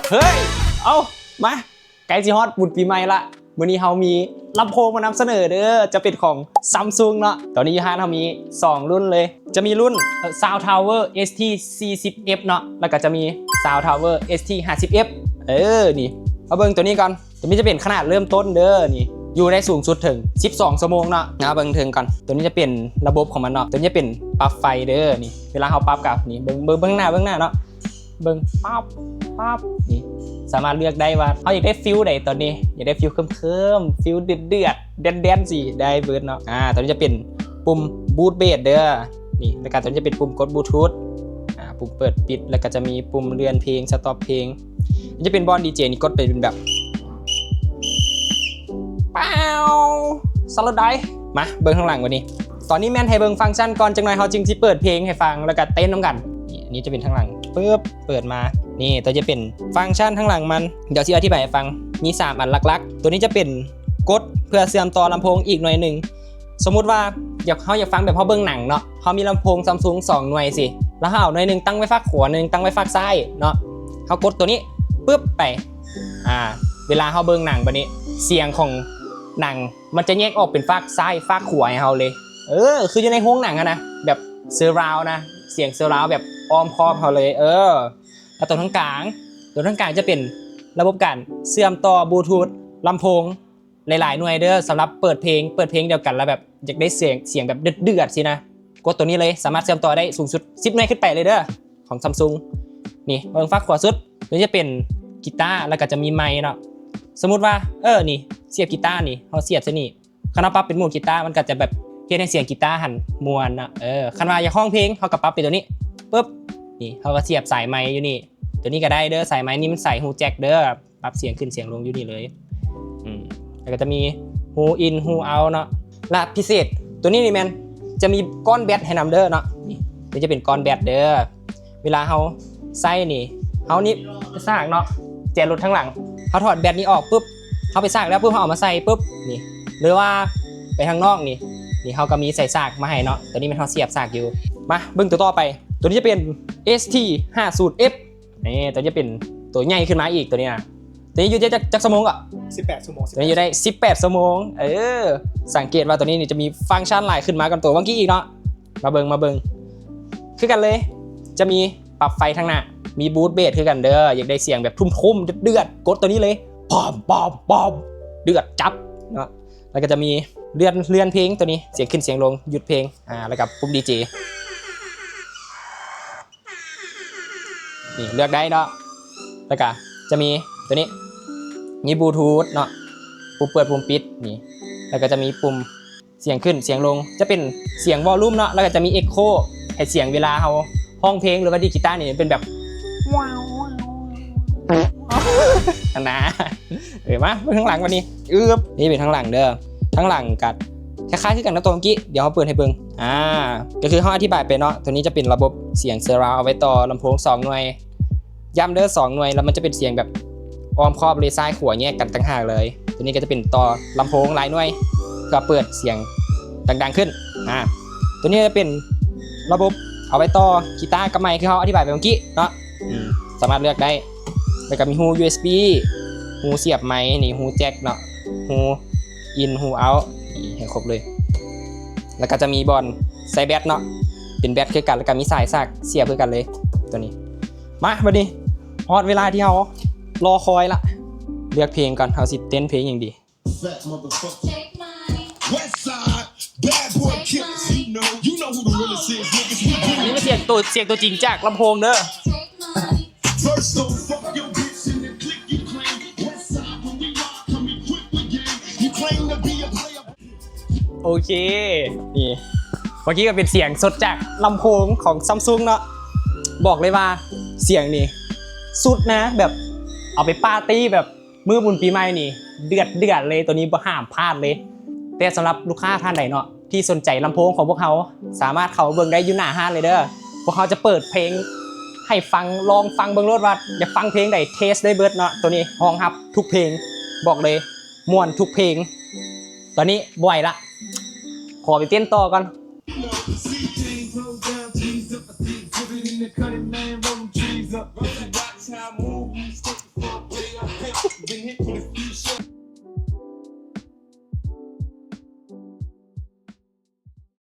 ເຮີ້ຍ ເອົ້າ ມາ ໃກ້ຊິຮອດບຸນປີໃໝ່ລະ ມື້ນີ້ເຮົາມີລຳໂພງມານຳສະເໜີເດີ ຈະເປັນຂອງ Samsung ເນາະ. ຕອນນີ້ຢູ່ຮ້ານເຮົາມີສອງລຸ້ນເລີຍ ຈະມີລຸ້ນ Sound Tower ST ສີ່ສິບ F ເນາະ ແລ້ວກໍຈະມີ Sound Tower ST ຫ້າສິບ F. ເອີ ນີ້ ມາເບິ່ງໂຕນີ້ກ່ອນ. ໂຕນີ້ຈະເປັນຂະໜາດເລີ່ມຕົ້ນເດີ ນີ້ ຢູ່ໄດ້ສູງສຸດເຖິງສິບສອງຊົ່ວໂມງເນາະ. ມາເບິ່ງເທິງກ່ອນ. ໂຕນີ້ຈະເປັນລະບົບຂອງມັນເນາະ. ໂຕນີ້ຈະເປັນປັບໄຟເດີ ນີ້ ເວລາເຮົາປັບກໍ ນີ້ ເບິ່ງ ເບິ່ງ ເບິ່ງໜ້າ ເບິ່ງໜ້າເນາະ. ເບິ່ງ ປັບ ປັບ ນີ້ ສາມາດເລືອກໄດ້ວ່າເຮົາຢາກໄດ້ຟີລໃດຕອນນີ້ ຢາກໄດ້ຟີລເຂີມໆ ຟີລເດືອດໆ ແດນໆ ຊິໄດ້ເບິດເນາະ. ອາ ໂຕນີ້ຈະເປັນປຸ່ມ Boot Bass ເດີ ນີ້ ແລ້ວກໍໂຕນີ້ຈະເປັນປຸ່ມກົດ Bluetooth ອາ ປຸ່ມເປີດປິດ ແລ້ວກໍຈະມີປຸ່ມເລື່ອນເພງ ສະຕັອບເພງ. ມັນຈະເປັນບ່ອນດີເຈ ນີ້ ກົດໄປເປັນແບບ ປາວ ສະຫຼະໄດ. ມາເບິ່ງທາງຫຼັງບັດນີ້. ຕອນນີ້ແມ່ນໃຫ້ເບິ່ງຟັງຊັນກ່ອນ ຈັກໜ່ອຍເຮົາຈຶ່ງຊິເປີດເພງໃຫ້ຟັງ ແລ້ວກໍເຕັ້ນນຳກັນ. ນີ້ ອັນນີ້ຈະເປັນທາງຫຼັງ ປຶບ ເປີດມາ ນີ້ ໂຕຈະເປັນຟັງຊັນທາງຫຼັງມັນ ດຽວຊິອະທິບາຍໃຫ້ຟັງ. ມີສາມອັນຫຼັກໆ. ໂຕນີ້ຈະເປັນກົດເພື່ອເຊື່ອມຕໍ່ລຳໂພງອີກໜ່ວຍໜຶ່ງ. ສົມມຸດວ່າຢາກ ເຮົາຢາກຟັງແບບເຮົາເບິ່ງໜັງເນາະ ເຮົາມີລຳໂພງ Samsung ສອງໜ່ວຍຊີ້ ແລ້ວເຮົາເອົາໜ່ວຍໜຶ່ງຕັ້ງໄວ້ຟາກຂວາ ໜ່ວຍໜຶ່ງຕັ້ງໄວ້ຟາກຊ້າຍເນາະ. ເຮົາກົດໂຕນີ້ ປຶບ ໄປ ອາ ເວລາເຮົາເບິ່ງໜັງບັດນີ້ ສຽງຂອງໜັງມັນຈະແຍກອອກເປັນຟາກຊ້າຍຟາກຂວາໃຫ້ເຮົາເລີຍ. ເອີ ຄືຢູ່ໃນໂຮງໜັງຫັ້ນນະ ແບບ surround ນະ ສຽງ surround ແບບອ້ອມຄອບເຮົາເລີຍ. ເອີ ແລ້ວໂຕທາງກາງ ໂຕທາງກາງຈະເປັນລະບົບການເຊື່ອມຕໍ່ Bluetooth ລຳໂພງ ຫຼາຍໆໜ່ວຍເດີ ສຳລັບເປີດເພງ ເປີດເພງດຽວກັນ ແລ້ວແບບຢາກໄດ້ສຽງ ສຽງແບບເດືອດໆຊີ້ນະ ກົດໂຕນີ້ເລີຍ ສາມາດເຊື່ອມຕໍ່ໄດ້ສູງສຸດສິບໜ່ວຍຂຶ້ນໄປເລີຍເດີ ຂອງ Samsung. ນີ້ ເບິ່ງຟາກຂວາສຸດ ໂຕນີ້ຈະເປັນກີຕາ ແລ້ວກໍຈະມີໄມເນາະ. ສົມມຸດວ່າ ເອີ ນີ້ ສຽບກີຕານີ້ ເຮົາສຽບໃສ່ນີ້ ຄັນເຮົາປັບເປັນໂໝດກີຕາ ມັນກໍຈະແບບເຮັດໃຫ້ສຽງກີຕາຫັ້ນມ່ວນເນາະ. ເອີ ຄັນວ່າຢາກຮ້ອງເພງ ເຮົາກໍປັບໄປໂຕນີ້ ປຶບ ນີ້ ເຮົາກໍສຽບສາຍໄມຢູ່ນີ້ ໂຕນີ້ກໍໄດ້ເດີ ສາຍໄມນີ້ມັນໃສ່ຮູແຈັກເດີ. ປັບສຽງຂຶ້ນສຽງລົງຢູ່ນີ້ເລີຍ. ອືມ ແລ້ວກໍຈະມີຮູອິນຮູເອົາເນາະ ແລະ ພິເສດໂຕນີ້ນີ້ແມ່ນຈະມີກ້ອນແບັດໃຫ້ນຳເດີເນາະ. ນີ້ ໂຕນີ້ຈະເປັນກ້ອນແບັດເດີ ເວລາເຮົາໃຊ້ນີ້ ເຮົານີ້ໄປສາກເນາະ ແຈລົດທາງຫຼັງ ເຮົາຖອດແບັດນີ້ອອກປຶບ ເຮົາໄປສາກແລ້ວປຶບ ເຮົາເອົາມາໃສ່ປຶບ ນີ້ ຫຼືວ່າໄປທາງນອກນີ້ ນີ້ເຮົາກໍມີໃສ່ສາກມາໃຫ້ເນາະ. ໂຕນີ້ແມ່ນເຮົາສຽບສາກຢູ່. ມາເບິ່ງໂຕຕໍ່ໄປ ໂຕນີ້ຈະເປັນ ST ຫ້າສິບ F ນີ້ ໂຕນີ້ຈະເປັນໂຕໃຫຍ່ຂຶ້ນມາອີກ ໂຕນີ້ນະ. ໂຕນີ້ຢູ່ໄດ້ຈັກ ຈັກຊົ່ວໂມງກໍ? ສິບແປດຊົ່ວໂມງ ໂຕນີ້ຢູ່ໄດ້ສິບແປດຊົ່ວໂມງ. ເອີ ສັງເກດວ່າໂຕນີ້ນີ້ຈະມີຟັງຊັນຫຼາຍຂຶ້ນມາກ່ອນໂຕເມື່ອກີ້ອີກເນາະ. ມາເບິ່ງ ມາເບິ່ງ ຄືກັນເລີຍ ຈະມີປັບໄຟທາງໜ້າ ມີ Boot Bass ຄືກັນເດີ. ຢາກໄດ້ສຽງແບບທຸ່ມໆ ເດືອດໆ ກົດໂຕນີ້ເລີຍ ປອມ ປອມ ປອມ ເດືອດຈັດເນາະ. ແລ້ວກໍຈະມີເລື່ອນ ເລື່ອນເພງໂຕນີ້ ສຽງຂຶ້ນສຽງລົງ ຢຸດເພງ ອາ ແລ້ວກໍປຸ່ມດີເຈ ນີ້ເລືອກໄດ້ເນາະ. ແລ້ວກະຈະມີໂຕນີ້ ມີບລູທູດເນາະ ປຸ່ມເປີດປຸ່ມປິດນີ້ ແລ້ວກະຈະມີປຸ່ມສຽງຂຶ້ນສຽງລົງ ຈະເປັນສຽງວໍລຸ່ມເນາະ ແລ້ວກະຈະມີເອັກໂຄ ໃຫ້ສຽງເວລາເຮົາຮ້ອງເພງ ຫຼືວ່າດີດກີຕານີ້ເປັນແບບ ຫັ້ນນະ. ເອີ ມາເບິ່ງທາງຫຼັງບັດນີ້ ອຶບ ນີ້ເປັນທາງຫຼັງເດີ ທາງຫຼັງກະຄ້າຍໆຄືກັນກັບຕົວເມື່ອກີ້ ດຽວເຮົາເປີດໃຫ້ເບິ່ງ ອາ ກະຄືເຮົາອະທິບາຍໄປເນາະ ໂຕນີ້ຈະເປັນລະບົບສຽງເຊີຣາວ ເອົາໄວ້ຕໍ່ລຳໂພງສອງໜ່ວຍ ຢ້ຳເດີ ສອງໜ່ວຍ ແລ້ວມັນຈະເປັນສຽງແບບອ້ອມຄອບເລີຍ ຊ້າຍຂວາແຍກກັນຕ່າງຫາກເລີຍ. ໂຕນີ້ກະຈະເປັນຕໍ່ລຳໂພງຫຼາຍໜ່ວຍ ເພື່ອເປີດສຽງດັງໆຂຶ້ນ ອາ ໂຕນີ້ຈະເປັນລະບົບເອົາໄວ້ຕໍ່ກີຕາກັບໄມ ຄືເຮົາອະທິບາຍໄປເມື່ອກີ້ເນາະ ອືມ ສາມາດເລືອກໄດ້ ແລ້ວກະມີຮູຢູເອັສບີ ຮູສຽບໄມ ນີ້ຮູແຈັກເນາະ ຮູອິນ ຮູເອົາ ນີ້ໃຫ້ຄົບເລີຍ ແລ້ວກະຈະມີບ່ອນໃສ່ແບັດເນາະ ເປັນແບັດຄືກັນ ແລ້ວກະມີສາຍສາກສຽບຄືກັນເລີຍ ໂຕນີ້. ມາ ບັດນີ້ຮອດເວລາທີ່ເຮົາລໍຄອຍລະ ເລືອກເພງກ່ອນ ເຮົາຊິເຕັ້ນເພງຫຍັງດີ? Fat motherfucker. Take money. West side, bad boy killers, you know, you know who the realest is, niggas, we bring it. ນີ້ມັນສຽງໂຕ ສຽງໂຕຈິງຈາກລຳໂພງເດີ. Take money. First don't fuck your bitch in the clique you claim. West side, when we rock, come equipped with game. You claim to be a player. ໂອເຄ ນີ້ ເມື່ອກີ້ກະເປັນສຽງສົດຈາກລຳໂພງຂອງ Samsung ເນາະ ບອກເລີຍວ່າສຽງນີ້ສຸດນະ ແບບເອົາໄປປາຕີ້ແບບມື້ບຸນປີໃໝ່ນີ້ເດືອດໆເລີຍ ໂຕນີ້ບໍ່ຫ້າມພາດເລີຍ. ແຕ່ສຳລັບລູກຄ້າທ່ານໃດເນາະ ທີ່ສົນໃຈລຳໂພງຂອງພວກເຮົາ ສາມາດເຂົ້າມາເບິ່ງໄດ້ຢູ່ໜ້າຮ້ານເລີຍເດີ. ພວກເຮົາຈະເປີດເພງໃຫ້ຟັງ ລອງຟັງເບິ່ງໂລດວ່າຢາກຟັງເພງໃດ ເທສໄດ້ເບິດເນາະ. ໂຕນີ້ຮອງຮັບທຸກເພງ ບອກເລີຍ ມ່ວນທຸກເພງ. ຕອນນີ້ບໍ່ໄຫວລະ ຂໍໄປປ່ຽນຕໍ່ກ່ອນ. Been hit with a few shots.